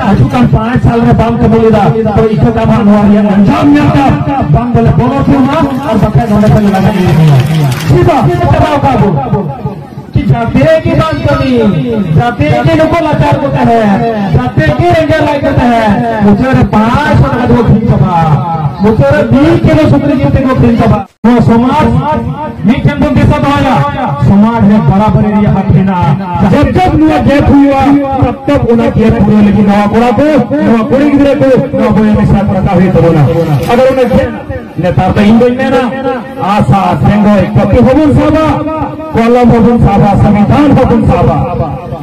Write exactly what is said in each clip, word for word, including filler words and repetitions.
ᱦᱤᱡᱩᱜ ᱠᱟᱱ ᱯᱟᱸᱪ ᱥᱟᱞ ᱨᱮ ᱵᱟᱢ ᱠᱟᱹᱢᱤ ᱞᱮᱫᱟ, ᱛᱚ ᱤᱠᱟᱹ ᱠᱟᱢ ᱦᱟᱸᱜ ᱱᱚᱣᱟ ᱨᱮᱭᱟᱜ ᱟᱸᱡᱟᱢ ᱧᱟᱢ ᱠᱟᱜ ᱵᱟᱝ ᱵᱚᱞᱮ ᱵᱚᱞᱚ ᱠᱚ ᱢᱟ, ᱟᱨ ᱵᱟᱠᱷᱟᱡ ᱱᱚᱰᱮ ᱠᱷᱚᱱ ᱞᱟᱜᱟ ᱤᱫᱤ ᱠᱚ ᱢᱟ᱾ ᱥᱤᱫᱷᱟ ᱪᱟᱵᱟᱣ ᱠᱟᱜ ᱵᱚ᱾ ᱡᱟᱛᱮ ᱜᱮ ᱵᱟᱝ ᱠᱟᱹᱢᱤ, ᱡᱟᱛᱮ ᱜᱮ ᱱᱩᱠᱩ ᱞᱟᱪᱟᱨ ᱠᱚ ᱛᱟᱦᱮᱸ, ᱡᱟᱛᱮ ᱜᱮ ᱨᱮᱸᱜᱮᱡ ᱞᱟᱡ ᱠᱚ ᱛᱟᱦᱮᱸ, ᱢᱩᱪᱟᱹᱫ ᱨᱮ ᱯᱟᱸᱪ ᱥᱚ ᱴᱟᱠᱟ ᱫᱚᱠᱚ ᱟᱹᱠᱷᱨᱤᱧ ᱪᱟᱵᱟ, ᱢᱩᱪᱟᱹᱫ ᱨᱮ ᱢᱤᱫ ᱠᱤᱞᱳ ᱥᱩᱠᱨᱤ ᱡᱤᱞ ᱛᱮᱠᱚ ᱟᱹᱠᱷᱨᱤᱧ ᱪᱟᱵᱟ᱾ ᱱᱚᱣᱟ ᱥᱚᱢᱟᱡᱽ ᱢᱤᱫᱴᱮᱱ ᱵᱚᱱ ᱫᱤᱥᱟᱹ ᱫᱚᱦᱚᱭᱟ, ᱥᱚᱢᱟᱡᱽ ᱨᱮ ᱵᱟᱨᱟᱵᱟᱨᱤ ᱨᱮᱭᱟᱜ ᱦᱟᱠ ᱢᱮᱱᱟᱜᱼᱟ᱾ ᱡᱟᱵ ᱡᱟᱵ ᱱᱚᱣᱟ ᱜᱮᱯ ᱦᱩᱭᱩᱜᱼᱟ, ᱛᱟᱵ ᱛᱟᱵ ᱚᱱᱟ ᱜᱮᱯ ᱯᱩᱨᱟᱹᱣ ᱞᱟᱹᱜᱤᱫ ᱱᱚᱣᱟ ᱠᱚᱲᱟ ᱠᱚ, ᱱᱚᱣᱟ ᱠᱩᱲᱤ ᱜᱤᱫᱽᱨᱟᱹ ᱠᱚ, ᱱᱚᱣᱟ ᱵᱚᱭᱦᱟ ᱢᱤᱥᱨᱟ ᱠᱚ ᱨᱟᱠᱟᱵ ᱦᱩᱭᱩᱜ ᱛᱟᱵᱚᱱᱟ᱾ ᱟᱜᱟᱨ ᱚᱱᱟ ᱜᱮᱯ ᱱᱮᱛᱟᱨ ᱫᱚ ᱤᱧ ᱫᱚᱧ ᱢᱮᱱᱟ, ᱟᱥᱟ ᱥᱮᱸᱜᱚᱭ ᱠᱟᱹᱯᱤ ᱦᱚᱸᱵᱚᱱ ᱥᱟᱵᱟ, ᱠᱚᱞᱚᱢ ᱦᱚᱸᱵᱚᱱ ᱥᱟᱵᱟ, ᱥᱚᱝᱵᱤᱫᱷᱟᱱ ᱦᱚᱸᱵᱚᱱ ᱥᱟᱵᱟ,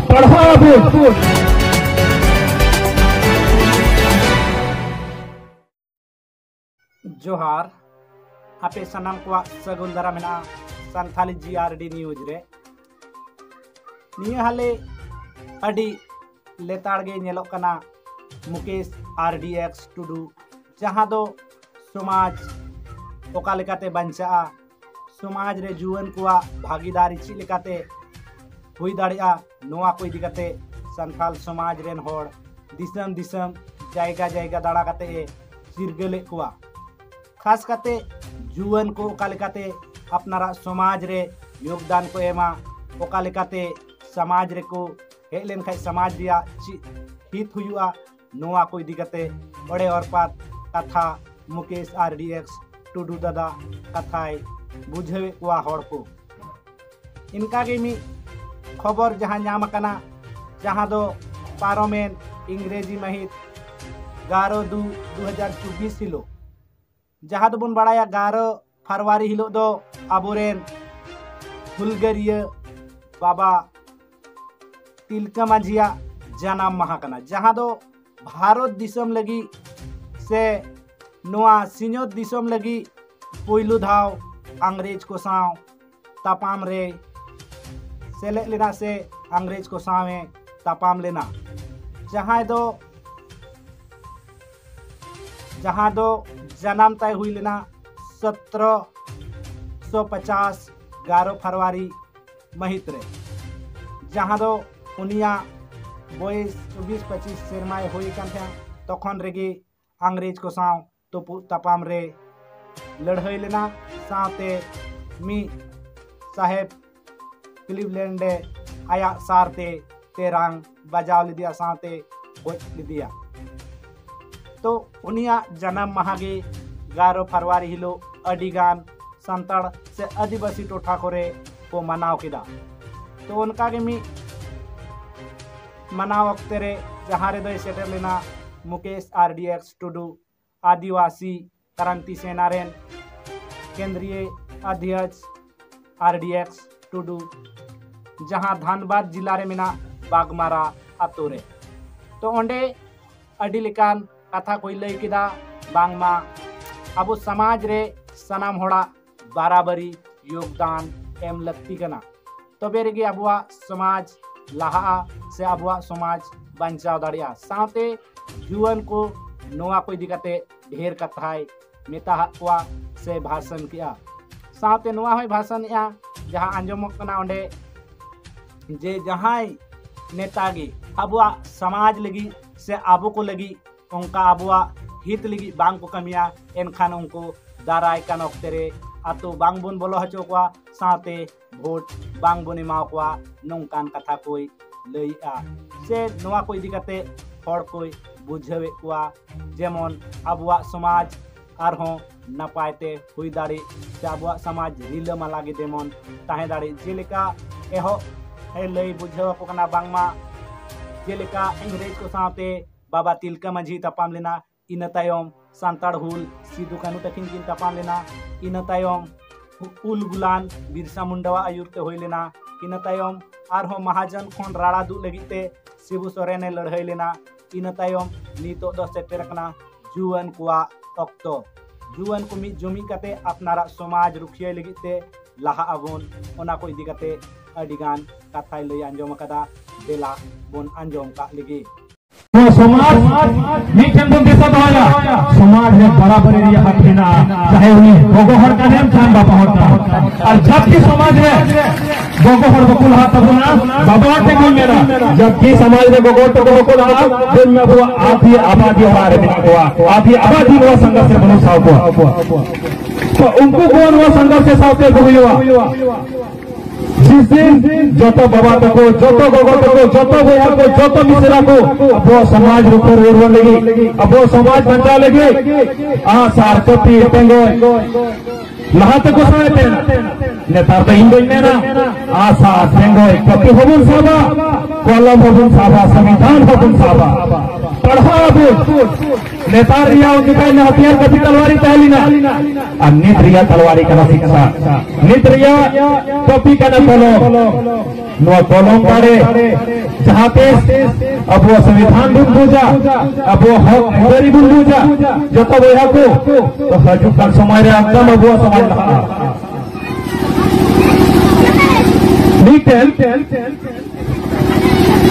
ᱯᱟᱲᱦᱟᱣ ᱟᱵᱚᱱ᱾ ᱡᱚᱦᱟᱨ, ᱟᱯᱮ ᱥᱟᱱᱟᱢ ᱠᱚᱣᱟᱜ ᱥᱟᱹᱜᱩᱱ ᱫᱟᱨᱟᱢ ᱢᱮᱱᱟᱜᱼᱟ ᱥᱟᱱᱛᱷᱟᱞᱤ ᱡᱤ ᱟᱨ ᱰᱤ ᱱᱤᱭᱩᱡᱽ ᱨᱮ᱾ ᱱᱤᱭᱟᱹ ᱦᱟᱞᱮ ᱟᱹᱰᱤ ᱞᱮᱛᱟᱲ ᱜᱮ ᱧᱮᱞᱚᱜ ᱠᱟᱱᱟ ᱢᱩᱠᱮᱥ ᱟᱨ ᱰᱤ ᱮᱠᱥ ᱴᱩᱰᱩ, ᱡᱟᱦᱟᱸ ᱫᱚ ᱥᱚᱢᱟᱡᱽ ᱚᱠᱟ ᱞᱮᱠᱟᱛᱮ ᱵᱟᱧᱪᱟᱜᱼᱟ, ᱥᱚᱢᱟᱡᱽ ᱨᱮ ᱡᱩᱣᱟᱹᱱ ᱠᱚᱣᱟᱜ ᱵᱷᱟᱹᱜᱤᱫᱟᱨᱤ ᱪᱮᱫ ᱞᱮᱠᱟᱛᱮ ᱦᱩᱭ ᱫᱟᱲᱮᱭᱟᱜᱼᱟ, ᱱᱚᱣᱟ ᱠᱚ ᱤᱫᱤ ᱠᱟᱛᱮ ᱥᱟᱱᱛᱟᱞ ᱥᱚᱢᱟᱡᱽ ᱨᱮᱱ ᱦᱚᱲ ᱫᱤᱥᱚᱢ ᱫᱤᱥᱚᱢ, ᱡᱟᱭᱜᱟ ᱡᱟᱭᱜᱟ ᱫᱟᱬᱟ ᱠᱟᱛᱮ ᱮ ᱪᱤᱨᱜᱟᱹᱞᱮᱫ ᱠᱚᱣᱟ᱾ ᱠᱷᱟᱥ ᱠᱟᱛᱮ ᱡᱩᱣᱟᱹᱱ ᱠᱚ ᱚᱠᱟ ᱞᱮᱠᱟᱛᱮ ᱟᱯᱱᱟᱨᱟᱜ ᱥᱚᱢᱟᱡᱽ ᱨᱮ ᱭᱳᱜᱽᱫᱟᱱ ᱠᱚ ᱮᱢᱟ, ᱚᱠᱟ ᱞᱮᱠᱟᱛᱮ ᱥᱚᱢᱟᱡᱽ ᱨᱮᱠᱚ ᱦᱮᱡ ᱞᱮᱱᱠᱷᱟᱱ ᱥᱚᱢᱟᱡᱽ ᱨᱮᱭᱟᱜ ᱪᱮᱫ ᱦᱤᱛ ᱦᱩᱭᱩᱜᱼᱟ, ᱱᱚᱣᱟ ᱠᱚ ᱤᱫᱤ ᱠᱟᱛᱮ ᱚᱲᱮ ᱚᱨᱯᱟᱛ ᱠᱟᱛᱷᱟ ᱢᱩᱠᱮᱥ ᱟᱨ ᱰᱤ ᱮᱠᱥ ᱴᱩᱰᱩ ᱫᱟᱫᱟ ᱠᱟᱛᱷᱟᱭ ᱵᱩᱡᱷᱟᱹᱣᱮᱫ ᱠᱚᱣᱟ ᱦᱚᱲ ᱠᱚ᱾ ᱤᱱᱠᱟᱜᱮ ᱢᱤᱫ ᱠᱷᱚᱵᱚᱨ ᱡᱟᱦᱟᱸ ᱧᱟᱢ ᱟᱠᱟᱱᱟ, ᱡᱟᱦᱟᱸ ᱫᱚ ᱯᱟᱨᱚᱢᱮᱱ ᱤᱝᱨᱮᱡᱤ ᱢᱟᱹᱦᱤᱛ ᱜᱟᱨᱚ ᱫᱩ ᱫᱩ ᱦᱟᱡᱟᱨ ᱪᱚᱵᱵᱤᱥ ᱦᱤᱞᱳᱜ, ᱡᱟᱦᱟᱸ ᱫᱚᱵᱚᱱ ᱵᱟᱲᱟᱭᱟ ᱜᱟᱨᱚ ᱯᱷᱟᱨᱣᱟᱨᱤ ᱦᱤᱞᱳᱜ ᱫᱚ ᱟᱵᱚᱨᱮᱱ ᱦᱩᱞᱜᱟᱹᱨᱤᱭᱟᱹ ᱵᱟᱵᱟ ᱛᱤᱞᱠᱟᱹ ᱢᱟᱹᱡᱷᱤᱭᱟᱜ ᱡᱟᱱᱟᱢ ᱢᱟᱦᱟ ᱠᱟᱱᱟ, ᱡᱟᱦᱟᱸ ᱫᱚ ᱵᱷᱟᱨᱚᱛ ᱫᱤᱥᱚᱢ ᱞᱟᱹᱜᱤᱫ ᱥᱮ ᱱᱚᱣᱟ ᱥᱤᱧᱚᱛ ᱫᱤᱥᱚᱢ ᱞᱟᱹᱜᱤᱫ ᱯᱳᱭᱞᱳ ᱫᱷᱟᱣ ᱤᱝᱨᱮᱡᱽ ᱠᱚ ᱥᱟᱶ ᱛᱟᱯᱟᱢ ᱨᱮ ᱥᱮᱞᱮᱫ ᱞᱮᱱᱟ ᱥᱮ ᱤᱝᱨᱮᱡᱽ ᱠᱚ ᱥᱟᱶ ᱮ ᱛᱟᱯᱟᱢ ᱞᱮᱱᱟ, ᱡᱟᱦᱟᱸᱭ ᱫᱚ ᱡᱟᱦᱟᱸ ᱫᱚ ᱡᱟᱱᱟᱢ ᱛᱟᱭ ᱦᱩᱭ ᱞᱮᱱᱟ ᱥᱚᱛᱨᱚ ᱥᱚ ᱯᱚᱪᱟᱥ ᱜᱟᱨᱚ ᱯᱷᱟᱨᱣᱟᱨᱤ ᱢᱟᱹᱦᱤᱛ ᱨᱮ, ᱡᱟᱦᱟᱸ ᱫᱚ ᱩᱱᱤᱭᱟᱜ ᱵᱚᱭᱮᱥ ᱪᱚᱵᱵᱤᱥ ᱯᱚᱸᱪᱤᱥ ᱥᱮᱨᱢᱟᱭ ᱦᱩᱭ ᱠᱟᱱ ᱛᱟᱦᱮᱸᱫ, ᱛᱚᱠᱷᱚᱱ ᱨᱮᱜᱮ ᱤᱝᱨᱮᱡᱽ ᱠᱚ ᱥᱟᱶ ᱛᱩᱯᱩᱜ ᱛᱟᱯᱟᱢ ᱨᱮ ᱞᱟᱹᱲᱦᱟᱹᱭ ᱞᱮᱱᱟ᱾ ᱥᱟᱶᱛᱮ ᱢᱤᱫ ᱥᱟᱦᱮᱵᱽ ᱠᱞᱤᱵᱷᱞᱮᱱᱰ ᱮ ᱟᱭᱟᱜ ᱥᱟᱨ ᱛᱮ ᱛᱮᱨᱟᱝ ᱵᱟᱡᱟᱣ ᱞᱮᱫᱮᱭᱟ, ᱥᱟᱶᱛᱮ ᱜᱚᱡ ᱞᱮᱫᱮᱭᱟ᱾ ᱛᱚ ᱩᱱᱤᱭᱟᱜ ᱡᱟᱱᱟᱢ ᱢᱟᱦᱟ ᱜᱮ ᱮᱜᱟᱨᱚ ᱯᱷᱮᱵᱽᱨᱩᱣᱟᱨᱤ ᱦᱤᱞᱳᱜ ᱟᱹᱰᱤ ᱜᱟᱱ ᱥᱟᱱᱛᱟᱲ ᱥᱮ ᱟᱹᱫᱤᱵᱟᱹᱥᱤ ᱴᱚᱴᱷᱟ ᱠᱚᱨᱮ ᱠᱚ ᱢᱟᱱᱟᱣ ᱠᱮᱫᱟ᱾ ᱛᱚ ᱚᱱᱠᱟ ᱜᱮ ᱢᱤᱫ ᱢᱟᱱᱟᱣ ᱚᱠᱛᱮ ᱨᱮ ᱡᱟᱦᱟᱸ ᱨᱮᱫᱚᱭ ᱥᱮᱴᱮᱨ ᱞᱮᱱᱟ ᱢᱩᱠᱮᱥ ᱟᱨ ᱰᱤ ᱮᱠᱥ ᱴᱩᱰᱩ, ᱟᱹᱫᱤᱵᱟᱹᱥᱤ ᱠᱨᱟᱱᱛᱤ ᱥᱮᱱᱟ ᱨᱮᱱ ᱠᱮᱱᱫᱨᱤᱭᱚ ᱚᱫᱷᱭᱚᱠᱥ ᱟᱨ ᱰᱤ ᱮᱠᱥ ᱴᱩᱰᱩ, ᱡᱟᱦᱟᱸ ᱫᱷᱟᱱᱵᱟᱫᱽ ᱡᱤᱞᱟ ᱨᱮ ᱢᱮᱱᱟᱜ ᱵᱟᱜᱽᱢᱟᱨᱟ ᱟᱛᱳ ᱨᱮ᱾ ᱛᱚ ᱚᱸᱰᱮ ᱟᱹᱰᱤ ᱞᱮᱠᱟᱱ ᱠᱟᱛᱷᱟ ᱠᱚᱭ ᱞᱟᱹᱭ ᱠᱮᱫᱟ, ᱵᱟᱝᱢᱟ ᱟᱵᱚ ᱥᱚᱢᱟᱡᱽ ᱨᱮ ᱥᱟᱱᱟᱢ ᱦᱚᱲᱟᱜ ᱵᱟᱨᱟᱵᱟᱨᱤ ᱭᱳᱜᱽᱫᱟᱱ ᱮᱢ ᱞᱟᱹᱠᱛᱤ ᱠᱟᱱᱟ, ᱛᱚᱵᱮ ᱨᱮᱜᱮ ᱟᱵᱚᱣᱟᱜ ᱥᱚᱢᱟᱡᱽ ᱞᱟᱦᱟᱜᱼᱟ ᱥᱮ ᱟᱵᱚᱣᱟᱜ ᱥᱚᱢᱟᱡᱽ ᱵᱟᱧᱪᱟᱣ ᱫᱟᱲᱮᱭᱟᱜᱼᱟ᱾ ᱥᱟᱶᱛᱮ ᱡᱩᱣᱟᱹᱱ ᱠᱚ ᱱᱚᱣᱟ ᱠᱚ ᱤᱫᱤ ᱠᱟᱛᱮ ᱰᱷᱮᱨ ᱠᱟᱛᱷᱟᱭ ᱢᱮᱛᱟ ᱦᱟᱫ ᱠᱚᱣᱟ ᱥᱮ ᱵᱷᱟᱥᱚᱱ ᱠᱮᱜᱼᱟ᱾ ᱥᱟᱶᱛᱮ ᱱᱚᱣᱟ ᱦᱚᱸᱭ ᱵᱷᱟᱥᱚᱱᱮᱜᱼᱟ, ᱡᱟᱦᱟᱸ ᱟᱸᱡᱚᱢᱚᱜ ᱠᱟᱱᱟ ᱚᱸᱰᱮ, ᱡᱮ ᱡᱟᱦᱟᱸᱭ ᱱᱮᱛᱟ ᱜᱮ ᱟᱵᱚᱣᱟᱜ ᱥᱚᱢᱟᱡᱽ ᱞᱟᱹᱜᱤᱫ ᱥᱮ ᱟᱵᱚ ᱠᱚ ᱞᱟᱹᱜᱤᱫ ᱚᱱᱠᱟ ᱟᱵᱚᱣᱟᱜ ᱦᱤᱛ ᱞᱟᱹᱜᱤᱫ ᱵᱟᱝ ᱠᱚ ᱠᱟᱹᱢᱤᱭᱟ, ᱮᱱᱠᱷᱟᱱ ᱩᱱᱠᱩ ᱫᱟᱨᱟᱭ ᱠᱟᱱ ᱚᱠᱛᱮ ᱨᱮ ᱟᱛᱳ ᱵᱟᱝ ᱵᱚᱱ ᱵᱚᱞᱚ ᱦᱚᱪᱚ ᱠᱚᱣᱟ, ᱥᱟᱶᱛᱮ ᱵᱷᱳᱴ ᱵᱟᱝ ᱵᱚᱱ ᱮᱢᱟ ᱠᱚᱣᱟ, ᱱᱚᱝᱠᱟᱱ ᱠᱟᱛᱷᱟ ᱠᱚᱭ ᱞᱟᱹᱭᱮᱜᱼᱟ᱾ ᱥᱮ ᱱᱚᱣᱟ ᱠᱚ ᱤᱫᱤ ᱠᱟᱛᱮ ᱦᱚᱲ ᱠᱚᱭ ᱵᱩᱡᱷᱟᱹᱣᱮᱫ ᱠᱚᱣᱟ, ᱡᱮᱢᱚᱱ ᱟᱵᱚᱣᱟᱜ ᱥᱚᱢᱟᱡᱽ ᱟᱨᱦᱚᱸ ᱱᱟᱯᱟᱭ ᱛᱮ ᱦᱩᱭ ᱫᱟᱲᱮᱜ ᱥᱮ ᱟᱵᱚᱣᱟᱜ ᱥᱚᱢᱟᱡᱽ ᱨᱤᱞᱟᱹᱢᱟᱞᱟ ᱜᱮ ᱡᱮᱢᱚᱱ ᱛᱟᱦᱮᱸ ᱫᱟᱲᱮᱜ᱾ ᱡᱮᱞᱮᱠᱟ ᱮᱦᱚᱵ ᱮ ᱞᱟᱹᱭ ᱵᱩᱡᱷᱟᱹᱣ ᱟᱠᱚ ᱠᱟᱱᱟ, ᱵᱟᱝᱢᱟ ᱡᱮᱞᱮᱠᱟ ᱤᱝᱨᱮᱡᱽ ᱠᱚ ᱥᱟᱶᱛᱮ ᱵᱟᱵᱟ ᱛᱤᱞᱠᱟᱹ ᱢᱟᱹᱡᱷᱤ ᱛᱟᱯᱟᱢ ᱞᱮᱱᱟ, ᱤᱱᱟᱹ ᱛᱟᱭᱚᱢ ᱥᱟᱱᱛᱟᱲ ᱦᱩᱞ ᱥᱤᱫᱩ ᱠᱟᱹᱱᱦᱩ ᱛᱟᱹᱠᱤᱱ ᱠᱤᱱ ᱛᱟᱯᱟᱢ ᱞᱮᱱᱟ, ᱤᱱᱟᱹ ᱛᱟᱭᱚᱢ ᱩᱞ ᱜᱩᱞᱟᱱ ᱵᱤᱨᱥᱟ ᱢᱩᱱᱰᱟᱣᱟᱜ ᱟᱹᱭᱩᱨ ᱛᱮ ᱦᱩᱭ ᱞᱮᱱᱟ, ᱤᱱᱟᱹ ᱛᱟᱭᱚᱢ ᱟᱨᱦᱚᱸ ᱢᱟᱦᱟᱡᱚᱱ ᱠᱷᱚᱱ ᱨᱟᱲᱟ ᱫᱩᱜ ᱞᱟᱹᱜᱤᱫ ᱛᱮ ᱥᱤᱵᱩ ᱥᱚᱨᱮᱱ ᱮ ᱞᱟᱹᱲᱦᱟᱹᱭ ᱞᱮᱱᱟ, ᱤᱱᱟᱹ ᱛᱟᱭᱚᱢ ᱱᱤᱛᱚᱜ ᱫᱚ ᱥᱮᱴᱮᱨ ᱟᱠᱟᱱᱟ ᱡᱩᱣᱟᱹᱱ ᱠᱚᱣᱟᱜ ᱚᱠᱛᱚ᱾ ᱡᱩᱣᱟᱹᱱ ᱠᱚ ᱢᱤᱫ ᱡᱩᱢᱤᱫ ᱠᱟᱛᱮ ᱟᱯᱱᱟᱨᱟᱜ ᱥᱚᱢᱟᱡᱽ ᱨᱩᱠᱷᱤᱭᱟᱹᱭ ᱞᱟᱹᱜᱤᱫ ᱛᱮ ᱞᱟᱦᱟᱜ ᱟᱵᱚᱱ, ᱚᱱᱟ ᱠᱚ ᱤᱫᱤ ᱠᱟᱛᱮ ᱟᱹᱰᱤ ᱜᱟᱱ ᱠᱟᱛᱷᱟᱭ ᱞᱟᱹᱭ ᱟᱸᱡᱚᱢ ᱟᱠᱟᱫᱟ᱾ ᱫᱮᱞᱟ ᱵᱚᱱ ᱟᱸᱡᱚᱢ ᱠᱟᱜ ᱞᱮᱜᱮ᱾ ᱱᱚᱣᱟ ᱥᱚᱢᱟᱡᱽ ᱢᱤᱫᱴᱷᱮᱱ ᱵᱚᱱ ᱫᱤᱥᱟᱹ ᱫᱚᱦᱚᱭᱟ, ᱥᱚᱢᱟᱡᱽ ᱨᱮ ᱵᱟᱨᱟᱵᱟᱨᱤ ᱨᱮᱭᱟᱜ ᱦᱟᱠ ᱢᱮᱱᱟᱜᱼᱟ, ᱪᱟᱦᱮ ᱩᱱᱤ ᱜᱚᱜᱚ ᱦᱚᱲ ᱠᱟᱱᱮᱢ ᱪᱟᱦᱮ ᱵᱟᱵᱟ ᱦᱚᱲ ᱠᱟᱱᱟᱢ᱾ ᱟᱨ ᱡᱟᱵᱠᱤ ᱥᱚᱢᱟᱡᱽ ᱨᱮ ᱜᱚᱜᱚ ᱦᱚᱲ ᱵᱟᱠᱚ ᱞᱟᱦᱟᱜ ᱛᱟᱵᱚᱱᱟ, ᱵᱟᱵᱟ ᱦᱚᱲ ᱴᱷᱮᱱ ᱵᱚᱱ ᱢᱮᱱᱟ, ᱡᱟᱵᱠᱤ ᱥᱚᱢᱟᱡᱽ ᱨᱮ ᱜᱚᱜᱚ ᱦᱚᱲ ᱛᱟᱠᱚ ᱵᱟᱠᱚ ᱞᱟᱦᱟᱜᱼᱟ, ᱡᱮ ᱟᱵᱚᱣᱟᱜ ᱟᱹᱫᱤ ᱟᱵᱟᱫᱤ ᱚᱲᱟᱜ ᱨᱮ ᱢᱮᱱᱟᱜ ᱠᱚᱣᱟ, ᱟᱹᱫᱤ ᱟᱵᱟᱫᱤ ᱱᱚᱣᱟ ᱥᱚᱝᱜᱷᱚᱨᱥ ᱨᱮ ᱵᱟᱹᱱᱩᱜ ᱥᱟᱶ ᱠᱚᱣᱟ᱾ ᱛᱚ ᱩᱱᱠᱩ ᱠᱚ ᱱᱚᱣᱟ ᱥᱚᱝᱜᱷᱚᱨᱥ ᱥᱟᱶᱛᱮ ᱟᱹᱜᱩ ᱦᱩᱭᱩᱜᱼᱟ᱾ ᱡᱤᱥ ᱫᱤᱱ ᱡᱚᱛᱚ ᱵᱟᱵᱟ ᱛᱟᱠᱚ, ᱡᱚᱛᱚ ᱜᱚᱜᱚ ᱛᱟᱠᱚ, ᱡᱚᱛᱚ ᱵᱚᱭᱦᱟ ᱠᱚ, ᱡᱚᱛᱚ ᱢᱤᱥᱨᱟ ᱠᱚ ᱟᱵᱚ ᱥᱚᱢᱟᱡᱽ ᱨᱩᱠᱷᱤᱭᱟᱹ ᱨᱩᱣᱟᱹᱲ ᱞᱟᱹᱜᱤᱫ, ᱟᱵᱚ ᱥᱚᱢᱟᱡᱽ ᱵᱟᱧᱪᱟᱣ ᱞᱟᱹᱜᱤᱫ ᱟᱜᱼᱥᱟᱨ, ᱠᱟᱹᱯᱤ, ᱴᱮᱸᱜᱚᱡ ᱞᱟᱦᱟ ᱛᱮᱠᱚ ᱥᱟᱵ ᱮᱫ ᱛᱟᱦᱮᱱᱟ᱾ ᱱᱮᱛᱟᱨ ᱫᱚ ᱤᱧ ᱫᱚᱧ ᱢᱮᱱᱟ, ᱟᱜᱼᱥᱟᱨ, ᱴᱮᱸᱜᱚᱡ, ᱠᱟᱹᱯᱤ ᱦᱚᱸᱵᱚᱱ ᱥᱟᱵᱟ, ᱠᱚᱞᱚᱢ ᱦᱚᱸᱵᱚᱱ ᱥᱟᱵᱟ, ᱥᱚᱝᱵᱤᱫᱷᱟᱱ ᱦᱚᱸᱵᱚᱱ ᱥᱟᱵᱟ, ᱯᱟᱲᱦᱟᱣ ᱟᱵᱚᱱ᱾ ᱱᱮᱛᱟᱨ ᱨᱮᱭᱟᱜ ᱩᱱ ᱡᱚᱠᱷᱟᱡ ᱦᱟᱛᱤᱭᱟᱨ ᱠᱟᱹᱯᱤ ᱛᱟᱞᱣᱟᱨᱤ ᱛᱟᱦᱮᱸ ᱞᱮᱱᱟ, ᱟᱨ ᱱᱤᱛ ᱨᱮᱭᱟᱜ ᱛᱟᱞᱣᱟᱨᱤ ᱠᱟᱱᱟ ᱥᱤᱠᱥᱟ, ᱱᱤᱛ ᱨᱮᱭᱟᱜ ᱠᱟᱹᱯᱤ ᱠᱟᱱᱟ ᱠᱚᱞᱚᱢ᱾ ᱱᱚᱣᱟ ᱠᱚᱞᱚᱢ ᱫᱟᱲᱮ ᱡᱟᱦᱟᱸ ᱛᱤᱥ ᱟᱵᱚᱣᱟᱜ ᱥᱚᱝᱵᱤᱫᱷᱟᱱ ᱵᱚᱱ ᱵᱩᱡᱟ, ᱟᱵᱚᱣᱟᱜ ᱦᱚᱠ ᱟᱹᱭᱫᱟᱹᱨᱤ ᱵᱚᱱ ᱵᱩᱡᱟ, ᱡᱚᱛᱚ ᱵᱚᱭᱦᱟ ᱠᱚ, ᱛᱚ ᱦᱤᱡᱩᱜ ᱠᱟᱱ ᱥᱚᱢᱚᱭ ᱨᱮ ᱮᱠᱫᱚᱢ ᱟᱵᱚᱣᱟᱜ ᱥᱚᱢᱟᱡᱽ ᱞᱟᱦᱟᱜᱼᱟ᱾ ᱢᱤᱫᱴᱮᱱ,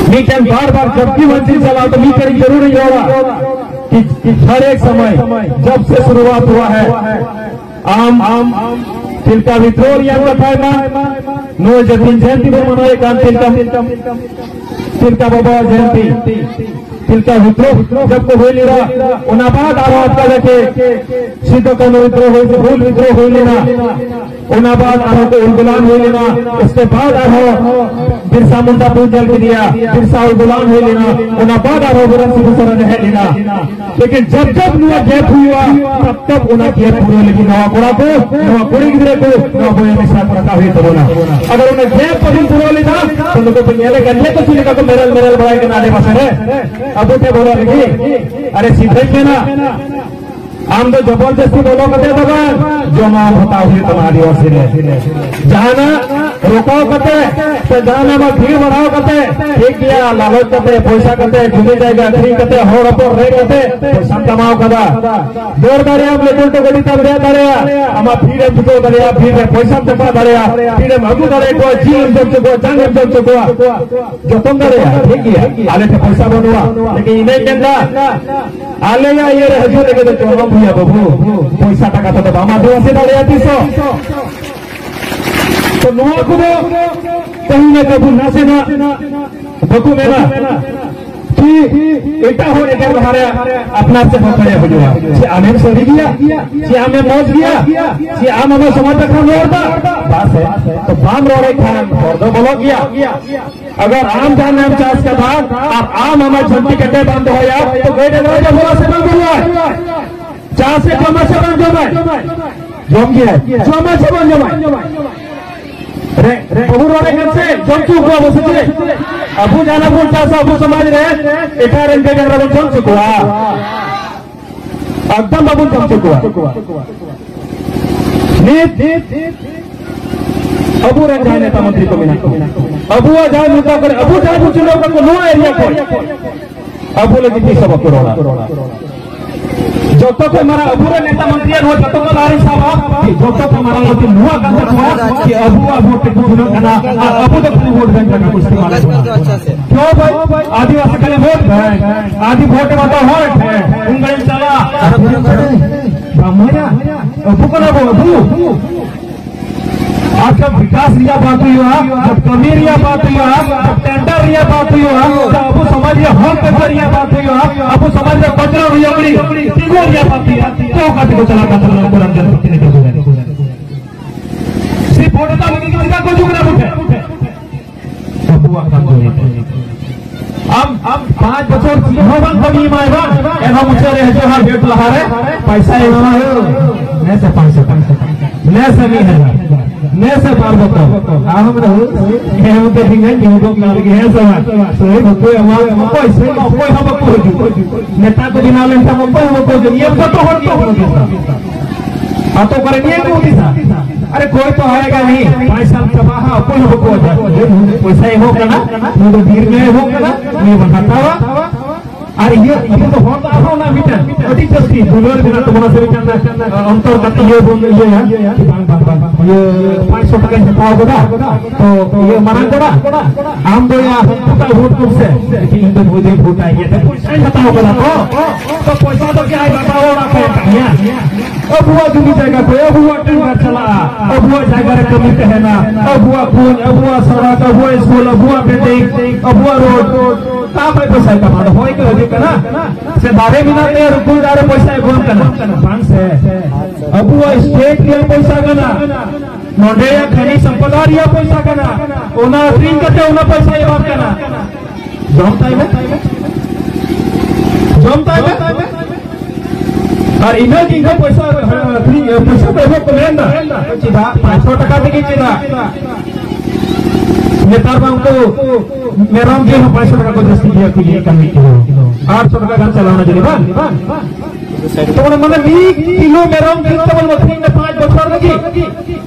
ᱢᱤᱫᱴᱮᱱ ᱵᱟᱨ ᱵᱟᱨ ᱡᱟᱵᱠᱤ ᱢᱟᱹᱡᱷᱤ ᱪᱟᱞᱟᱣ ᱫᱚ ᱢᱤᱫᱴᱮᱱ ᱡᱟᱹᱨᱩᱲ ᱤᱧ ᱨᱚᱲᱟ ᱠᱤ, ᱠᱤ ᱦᱟᱨ ᱮᱠ ᱥᱚᱢᱚᱭ ᱡᱟᱵ ᱥᱮ ᱥᱩᱨᱩᱣᱟᱛ ᱦᱩᱣᱟ ᱦᱟᱭ, ᱟᱢ, ᱟᱢ ᱛᱤᱞᱠᱟ ᱵᱤᱫᱽᱨᱳᱦᱚ ᱨᱮᱭᱟᱜ ᱠᱟᱛᱷᱟᱭ ᱢᱟ, ᱱᱚᱜᱼᱚᱭ ᱡᱮ ᱛᱤᱱ ᱡᱚᱭᱚᱱᱛᱤ ᱵᱚᱱ ᱢᱟᱱᱟᱣᱮᱫ ᱠᱟᱱ ᱛᱤᱞᱠᱟ, ᱛᱤᱞᱠᱟ ᱵᱟᱵᱟ ᱡᱚᱭᱚᱱᱛᱤ, ᱛᱤᱞᱠᱟ ᱵᱤᱫᱽᱨᱳᱦᱚ ᱡᱟᱵ ᱠᱚ ᱦᱩᱭ ᱞᱮᱱᱟ, ᱚᱱᱟ ᱵᱟᱫ ᱟᱨᱦᱚᱸ ᱚᱱᱠᱟ ᱜᱮ ᱥᱤᱫᱩ ᱠᱟᱹᱱᱦᱩ ᱵᱤᱫᱽᱨᱳᱦᱚ ᱦᱩᱭ, ᱦᱩᱞ ᱵᱤᱫᱽᱨᱳᱦᱚ ᱦᱩᱭ ᱞᱮᱱᱟ, ᱚᱱᱟ ᱵᱟᱫ ᱟᱨᱦᱚᱸ ᱠᱚ ᱩᱞᱜᱩᱞᱟᱱ ᱦᱩᱭ ᱞᱮᱱᱟ, ᱩᱥᱠᱮ ᱵᱟᱫ ᱟᱨᱦᱚᱸ ᱵᱤᱨᱥᱟ ᱢᱩᱱᱰᱟ ᱯᱩᱡᱟᱹ ᱠᱮᱫᱮᱭᱟ, ᱵᱤᱨᱥᱟ ᱩᱞᱜᱩᱞᱟᱱ ᱦᱩᱭ ᱞᱮᱱᱟ, ᱚᱱᱟ ᱵᱟᱫ ᱟᱨᱦᱚᱸ ᱵᱤᱨᱮᱱ ᱥᱤᱵᱩ ᱥᱚᱨᱮᱱ ᱦᱮᱡ ᱞᱮᱱᱟ᱾ ᱞᱮᱠᱤᱱ ᱡᱟᱵ ᱡᱟᱵ ᱱᱚᱣᱟ ᱜᱮᱯ ᱦᱩᱭᱩᱜᱼᱟ, ᱛᱟᱵ ᱛᱟᱵ ᱚᱱᱟ ᱜᱮᱯ ᱯᱩᱨᱟᱹᱣ ᱞᱟᱹᱜᱤᱫ ᱱᱚᱣᱟ ᱠᱚᱲᱟ ᱠᱚ, ᱱᱚᱣᱟ ᱠᱩᱲᱤ ᱜᱤᱫᱽᱨᱟᱹ ᱠᱚ, ᱱᱚᱣᱟ ᱵᱚᱭᱦᱟ ᱢᱤᱥᱨᱟ ᱠᱚ ᱨᱟᱠᱟᱵ ᱦᱩᱭᱩᱜ ᱛᱟᱵᱚᱱᱟ᱾ ᱟᱜᱟᱨ ᱚᱱᱟ ᱜᱮᱯ ᱵᱟᱵᱚᱱ ᱯᱩᱨᱟᱹᱣ ᱞᱮᱫᱟ, ᱛᱚ ᱱᱩᱠᱩ ᱯᱮ ᱧᱮᱞᱮ ᱠᱟᱱ ᱜᱮᱭᱟ ᱛᱚ ᱪᱮᱫ ᱞᱮᱠᱟ ᱠᱚ ᱢᱮᱨᱮᱞ ᱢᱮᱨᱮᱞ ᱵᱟᱲᱟᱭ ᱠᱟᱱᱟ ᱟᱰᱮ ᱯᱟᱥᱮ ᱨᱮ᱾ ᱟᱵᱚ ᱴᱷᱮᱱ ᱵᱚᱞᱚ ᱞᱟᱹᱜᱤᱫ᱾ ᱟᱨᱮ ᱥᱤᱫᱷᱟᱹᱧ ᱢᱮᱱᱟ, ᱟᱢ ᱫᱚ ᱡᱚᱵᱚᱨᱫᱚᱥᱛᱤ ᱵᱚᱞᱚ ᱠᱟᱛᱮ ᱫᱚ ᱵᱟᱝ, ᱡᱚᱱᱚᱢ ᱦᱟᱛᱟᱣ ᱦᱩᱭᱩᱜ ᱛᱟᱢᱟ ᱟᱹᱫᱤᱵᱟᱹᱥᱤ ᱨᱮ᱾ ᱡᱟᱦᱟᱱᱟᱜ ᱨᱚᱠᱟᱣ ᱠᱟᱛᱮ ᱥᱮ ᱡᱟᱦᱟᱱᱟᱜ ᱟᱢᱟᱜ ᱵᱷᱤᱲ ᱵᱟᱲᱦᱟᱣ ᱠᱟᱛᱮ, ᱴᱷᱤᱠ ᱜᱮᱭᱟ, ᱞᱟᱞᱚᱪ ᱠᱟᱛᱮ, ᱯᱚᱭᱥᱟ ᱠᱟᱛᱮ, ᱡᱩᱢᱤ ᱡᱟᱭᱜᱟ ᱟᱹᱠᱷᱨᱤᱧ ᱠᱟᱛᱮ, ᱦᱚᱲ ᱦᱚᱯᱚᱱ ᱨᱮᱡ ᱠᱟᱛᱮ ᱯᱚᱭᱥᱟᱢ ᱠᱟᱢᱟᱣ ᱠᱟᱫᱟ᱾ ᱫᱟᱹᱲ ᱫᱟᱲᱮᱭᱟᱜᱼᱟᱢ, ᱞᱟᱹᱴᱩ ᱞᱟᱹᱴᱩ ᱜᱟᱹᱰᱤ ᱛᱟᱢ ᱨᱮᱡ ᱫᱟᱲᱮᱭᱟᱜᱼᱟ, ᱟᱢᱟᱜ ᱵᱷᱤᱲ ᱮᱢ ᱡᱩᱴᱟᱹᱣ ᱫᱟᱲᱮᱭᱟᱜᱼᱟ, ᱵᱷᱤᱲ ᱨᱮ ᱯᱚᱭᱥᱟᱢ ᱪᱟᱯᱟ ᱫᱟᱲᱮᱭᱟᱜᱼᱟ, ᱵᱷᱤᱲ ᱮᱢ ᱟᱹᱜᱩ ᱫᱟᱲᱮᱭᱟᱠᱚᱣᱟ, ᱡᱤᱞ ᱮᱢ ᱡᱚᱢ ᱦᱚᱪᱚ ᱠᱚᱣᱟ, ᱡᱟᱝ ᱮᱢ ᱡᱚᱢ ᱦᱚᱪᱚ ᱠᱚᱣᱟ, ᱡᱚᱛᱚᱢ ᱫᱟᱲᱮᱭᱟᱜᱼᱟ, ᱴᱷᱤᱠ ᱜᱮᱭᱟ᱾ ᱟᱞᱮ ᱴᱷᱮᱱ ᱯᱚᱭᱥᱟ ᱵᱟᱹᱱᱩᱜᱼᱟ, ᱞᱮᱠᱤᱱ ᱤᱱᱟᱹᱧ ᱢᱮᱱᱫᱟ, ᱟᱞᱮᱭᱟᱜ ᱤᱭᱟᱹ ᱨᱮ ᱦᱤᱡᱩᱜ ᱞᱟᱹᱜᱤᱫ ᱫᱚ ᱪᱚᱨᱚᱢ ᱦᱩᱭᱟ ᱵᱟᱹᱵᱩ, ᱯᱚᱭᱥᱟ ᱴᱟᱠᱟ ᱛᱮᱫᱚ ᱵᱟᱢ ᱟᱹᱫᱤᱵᱟᱹᱥᱤ ᱫᱟᱲᱮᱭᱟᱜᱼᱟ ᱛᱤᱥ ᱦᱚᱸ᱾ ᱛᱚ ᱱᱚᱣᱟ ᱠᱚᱫᱚ ᱛᱮᱦᱮᱧ ᱟᱵᱚ ᱱᱟᱥᱮᱱᱟᱜ ᱵᱟᱠᱚ ᱢᱮᱱᱟ ᱠᱤ ᱮᱴᱟᱜ ᱦᱚᱲ ᱮᱜᱮᱨ ᱞᱟᱦᱟᱨᱮ ᱟᱯᱱᱟᱨ ᱥᱮᱫ ᱦᱚᱸ ᱠᱚᱭᱚᱜ ᱦᱩᱭᱩᱜᱼᱟ᱾ ᱪᱮᱫ ᱟᱢᱮᱢ ᱥᱟᱹᱨᱤ ᱜᱮᱭᱟ? ᱪᱮᱫ ᱟᱢᱮᱢ ᱢᱚᱡᱽ ᱜᱮᱭᱟ? ᱪᱮᱫ ᱟᱢ ᱟᱢᱟᱜ ᱥᱚᱢᱟᱡᱽ ᱵᱟᱠᱷᱨᱟᱢ ᱨᱚᱲ ᱮᱫᱟ? ᱵᱟᱥ ᱮ, ᱛᱚ ᱵᱟᱢ ᱨᱚᱲᱮᱫ ᱠᱷᱟᱱ ᱦᱚᱲ ᱫᱚ ᱵᱚᱞᱚᱜ ᱜᱮᱭᱟ᱾ ᱟᱜᱟᱨ ᱟᱢ ᱡᱟᱦᱟᱱᱟᱜ ᱮᱢ ᱪᱟᱥ ᱠᱟᱫᱟ ᱟᱨ ᱟᱢ ᱟᱢᱟᱜ ᱡᱷᱟᱹᱱᱴᱤ ᱠᱮᱴᱮᱡ ᱵᱟᱢ ᱫᱚᱦᱚᱭᱟ, ᱛᱚ ᱜᱟᱹᱭ ᱰᱟᱝᱨᱟ ᱡᱚᱢᱟ ᱥᱮ ᱵᱟᱝ ᱡᱚᱢᱟ? ᱪᱟᱥ ᱮ ᱡᱚᱢᱟ ᱥᱮ ᱵᱟᱝ ᱡᱚᱢᱟ? ᱡᱚᱢ ᱜᱮᱭᱟᱭ᱾ ᱡᱚᱢᱟ ᱥᱮ ᱵᱟᱝ ᱡᱚᱢᱟ? ᱨᱮ, ᱵᱟᱵᱚᱱ ᱨᱚᱲᱮᱫ ᱠᱟᱱ ᱥᱮ? ᱡᱚᱢ ᱦᱚᱪᱚ ᱠᱚᱣᱟ ᱵᱚ ᱥᱮ ᱪᱮᱫ? ᱟᱵᱚ ᱡᱟᱦᱟᱸ ᱵᱚᱱ ᱪᱟᱥᱟ ᱟᱵᱚ ᱥᱚᱢᱟᱡᱽ ᱨᱮ, ᱮᱴᱟᱜ ᱨᱮᱱ ᱜᱟᱹᱭ ᱰᱟᱝᱨᱟ ᱵᱚᱱ ᱡᱚᱢ ᱦᱚᱪᱚ ᱠᱚᱣᱟ? ᱮᱠᱫᱚᱢ ᱵᱟᱵᱚᱱ ᱡᱚᱢ ᱦᱚᱪᱚ ᱠᱚᱣᱟ᱾ ᱱᱤᱛ ᱟᱵᱚᱨᱮᱱ ᱡᱟᱦᱟᱸᱭ ᱱᱮᱛᱟ ᱢᱚᱱᱛᱨᱤ ᱠᱚ ᱢᱮᱱᱟᱜ ᱠᱚᱣᱟ, ᱟᱵᱚᱣᱟᱜ ᱡᱟᱦᱟᱸ ᱢᱩᱫᱽᱫᱟ ᱠᱚᱨᱮ ᱟᱵᱚ ᱡᱟᱦᱟᱸ ᱵᱚᱱ ᱪᱩᱱᱟᱹᱣ ᱠᱟᱜ ᱠᱚ ᱱᱚᱣᱟ ᱮᱨᱤᱭᱟ ᱠᱷᱚᱱ, ᱟᱵᱚ ᱞᱟᱹᱜᱤᱫ ᱛᱤᱥ ᱦᱚᱸ ᱵᱟᱠᱚ ᱨᱚᱲᱟ᱾ ᱡᱚᱛᱚ ᱠᱷᱚᱱ ᱢᱟᱨᱟᱝ ᱟᱵᱚᱨᱮᱱ ᱱᱮᱛᱟ ᱢᱚᱱᱛᱨᱤ ᱱᱚᱣᱟ ᱡᱚᱛᱚ ᱠᱷᱚᱱ ᱞᱟᱦᱟᱨᱮ ᱥᱟᱵᱟ, ᱡᱚᱛᱚ ᱠᱷᱚᱱ ᱢᱟᱨᱟᱝ ᱢᱚᱱᱛᱨᱤ ᱱᱚᱣᱟ ᱠᱟᱱ ᱛᱟᱠᱚᱣᱟ ᱡᱮ ᱟᱵᱚᱣᱟᱜ ᱵᱷᱳᱴ ᱛᱮᱠᱚ ᱪᱩᱱᱟᱹᱜ ᱠᱟᱱᱟ ᱟᱨ ᱟᱵᱚ ᱫᱚ ᱠᱷᱟᱹᱞᱤ ᱵᱷᱳᱴ ᱵᱮᱝᱠ ᱨᱮᱱᱟᱜ ᱠᱚ ᱤᱥᱛᱮᱢᱟᱞ ᱮᱫ ᱵᱚᱱᱟ᱾ ᱠᱤᱭᱚᱸ ᱵᱷᱟᱭ, ᱟᱹᱫᱤᱵᱟᱹᱥᱤ ᱠᱷᱟᱹᱞᱤ ᱵᱷᱳᱴ ᱵᱮᱝᱠ, ᱟᱹᱫᱤ ᱵᱷᱳᱴ ᱮᱢᱟ ᱛᱚ ᱦᱚᱲ ᱴᱷᱮᱱ, ᱩᱱ ᱜᱷᱟᱹᱲᱤᱡ ᱪᱟᱞᱟᱜ ᱵᱟᱝ ᱢᱟᱭᱟ, ᱟᱵᱚ ᱠᱟᱱᱟ ᱵᱚ ᱟᱵᱚ᱾ ᱟᱨ ᱡᱚᱵ ᱵᱤᱠᱟᱥ ᱨᱮᱭᱟᱜ ᱵᱟᱛ ᱦᱩᱭᱩᱜᱼᱟ, ᱡᱚᱵ ᱠᱟᱹᱢᱤ ᱨᱮᱭᱟᱜ ᱵᱟᱛ ᱦᱩᱭᱩᱜᱼᱟ, ᱡᱚᱵ ᱴᱮᱱᱰᱟᱨ ᱨᱮᱭᱟᱜ ᱵᱟᱛ ᱦᱩᱭᱩᱜᱼᱟ, ᱛᱚ ᱟᱵᱚ ᱥᱚᱢᱟᱡᱽ ᱨᱮᱭᱟᱜ ᱦᱚᱠ ᱟᱹᱭᱫᱟᱹᱨ ᱨᱮᱭᱟᱜ ᱵᱟᱛ ᱦᱩᱭᱩᱜᱼᱟ, ᱟᱵᱚ ᱥᱚᱢᱟᱡᱽ ᱨᱮᱭᱟᱜ ᱠᱚᱪᱞᱚᱱ ᱨᱮᱭᱟᱜ ᱛᱤᱸᱜᱩ ᱨᱮᱭᱟᱜ ᱵᱟᱛ ᱦᱩᱭᱩᱜᱼᱟ, ᱛᱚ ᱚᱠᱟ ᱛᱮᱠᱚ ᱪᱟᱞᱟᱜ ᱠᱟᱱ ᱛᱟᱵᱚᱱᱟ ᱩᱱᱠᱩ ᱨᱮᱱ ᱡᱚᱱᱯᱨᱚᱛᱤᱱᱤᱫᱷᱤ ᱠᱚ? ᱥᱤ ᱵᱷᱳᱴ ᱦᱟᱛᱟᱣ ᱞᱟᱹᱜᱤᱫ ᱜᱮ ᱪᱮᱫᱟᱜ ᱠᱚ ᱦᱤᱡᱩᱜ ᱠᱟᱱᱟ ᱟᱵᱚ ᱴᱷᱮᱱ? ᱟᱵᱚᱣᱟᱜ ᱠᱟᱱ ᱛᱟᱵᱚᱱᱟ᱾ ᱟᱢ, ᱟᱢ ᱯᱟᱸᱪ ᱵᱚᱪᱷᱚᱨ ᱪᱮᱫ ᱦᱚᱸ ᱵᱟᱝ ᱠᱟᱹᱢᱤ ᱮᱢᱟᱭ ᱵᱟᱝ, ᱮᱱᱦᱚᱸ ᱢᱩᱪᱟᱹᱫ ᱨᱮ ᱦᱤᱡᱩᱜ ᱦᱟᱸᱜ ᱵᱷᱳᱴ ᱞᱟᱦᱟᱨᱮ ᱯᱟᱭᱥᱟᱭ ᱮᱢᱟᱢᱟ, ᱦᱮᱸ ᱥᱮ ᱯᱟᱸᱪᱥᱚ ᱴᱟᱠᱟ, ᱱᱮ ᱥᱮ ᱢᱤᱫ ᱦᱟᱡᱟᱨ, ᱱᱮ ᱥᱮ ᱵᱟᱨ ᱵᱚᱛᱚᱞ᱾ ᱟᱢ ᱫᱚ ᱦᱮᱸ ᱢᱮᱱᱛᱮ ᱴᱷᱤᱠ ᱜᱮ ᱧᱩ ᱜᱚᱫ ᱠᱟᱜ ᱞᱮᱜᱮ, ᱦᱮᱸ ᱥᱮ ᱵᱟᱝ? ᱥᱟᱹᱨᱤ ᱵᱟᱠᱚ ᱮᱢᱟ, ᱚᱠᱚᱭ ᱥᱮ ᱚᱠᱚᱭ ᱦᱚᱸ ᱵᱟᱠᱚ ᱦᱤᱡᱩᱜ᱾ ᱱᱮᱛᱟ ᱠᱚ ᱵᱮᱱᱟᱣ ᱞᱮᱱᱠᱷᱟᱱ ᱚᱠᱚᱭ ᱦᱚᱸ ᱵᱟᱠᱚ ᱦᱤᱡᱩᱜ᱾ ᱱᱤᱭᱟᱹ ᱡᱚᱛᱚ ᱦᱚᱲ ᱠᱚ ᱦᱩᱫᱤᱥᱟ᱾ ᱟᱛᱳ ᱠᱚᱨᱮ ᱱᱤᱭᱟᱹ ᱠᱚ ᱦᱩᱫᱤᱥᱟ᱾ अरे कोई तो आएगा नहीं, पाँच साल चबाहा, कोई हो को जाए। ये मुझे पैसा ही हो करना, मुझे भीड़ में हो करना, ये बतावा। और ये, ये तो होता हो ना बेटा, अति जस्ती दुलर बिना तो मना से बेटा अंतर करते ये बोल ये है कि बांग बांग बांग ये पाँच सौ टका से पाओ बेटा, तो ये मना करा। हम दो या हम टूटा वोट तुमसे, लेकिन इन दो मुझे वोट आएंगे तो पैसा ही बताओ बेटा। तो तो पैसा तो क्या है बताओ ना, क्या? अब हुआ दूनी जगह पे, अब हुआ टेंडर चला, अब हुआ जगह रे कमी कहना, अब हुआ खून, अब हुआ सड़क, अब हुआ स्कूल, अब हुआ बिल्डिंग, अब हुआ रोड। का भाई पैसा का मार होय के हो जी करना? से बारे में ना ते रुकुल दारे पैसा एवं करना। पाँच से। अब हुआ स्टेट के पैसा करना। नोडे या खनिज संपदा रिया पैसा करना। ओना अखरीन करते ओना पैसा एवं करना। जमता है? जमता है? ᱟᱨ ᱤᱱᱟᱹ ᱜᱮ ᱤᱧ ᱫᱚ ᱯᱚᱭᱥᱟ, ᱦᱮᱸ, ᱯᱷᱨᱤ, ᱯᱚᱭᱥᱟ ᱫᱚ ᱮᱦᱚᱵ ᱠᱚ ᱢᱮᱱᱫᱟ᱾ ᱪᱮᱫᱟᱜ? ᱯᱟᱸᱪᱥᱚ ᱴᱟᱠᱟ ᱛᱮᱜᱮ ᱪᱮᱫᱟᱜ? ᱱᱮᱛᱟᱨ ᱢᱟ ᱩᱱᱠᱩ ᱢᱮᱨᱚᱢ ᱡᱤᱞ ᱦᱚᱸ ᱯᱟᱸᱪᱥᱚ ᱴᱟᱠᱟ ᱠᱚ ᱡᱟᱹᱥᱛᱤ ᱜᱮᱭᱟ, ᱠᱤᱞᱳ ᱠᱟᱱ ᱢᱤᱫ ᱠᱤᱞᱳ᱾ ᱟᱴᱥᱚ ᱴᱟᱠᱟ ᱜᱟᱱ ᱪᱟᱞᱟᱣᱱᱟ ᱡᱟᱹᱱᱤᱡ ᱵᱟᱝ? ᱛᱚ ᱚᱱᱟ ᱢᱟᱱᱮ ᱢᱤᱫ ᱠᱤᱞᱳ ᱢᱮᱨᱚᱢ ᱡᱤᱞ ᱛᱮᱵᱚᱱ ᱟᱹᱠᱷᱨᱤᱧ ᱮᱫᱟ ᱯᱟᱸᱪ ᱵᱚᱪᱷᱚᱨ ᱞᱟᱹᱜᱤᱫ᱾